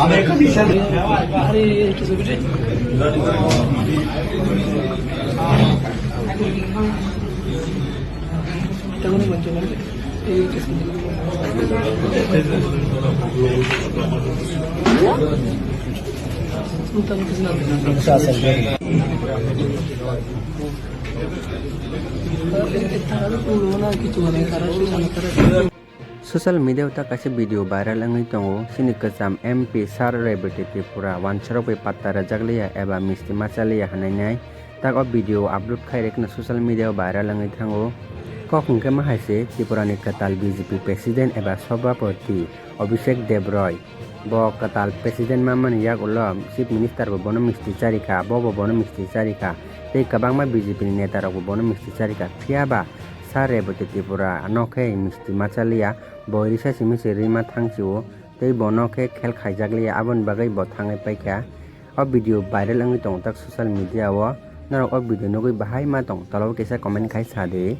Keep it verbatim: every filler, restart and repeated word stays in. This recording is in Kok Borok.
Social media o ta kaisa video viral wngwi tongo, chini kwcham M P Sir Rebati Tripura wansarok bai patta rwjak liya eba misti macha liya hwnwi nai. Tak o video upload khai rwkhe social media o viral wngwi thango. Kok hwnkhe ma hai se Tripura ni kwtal B J P president eba sabhapati Abhishek Deb Roy. Bo kwtal president manmani yak ulo Chief Minister bo bono misti charikha, bo bo bono misti charikha, tei kwbangma B J P ni neta rok bo bono misti charikha. Phiya ba Sir Rebati Tripura no khe misti macha liya, bo risa simi se rima thang sio, tei bono khe khel khaijak liya, aboni bagwi bo thangwi paikha. O video viral wngwi tongo tak social media o, norok o video nugwi bahai ma tong, tola o kisa comment khai sa di.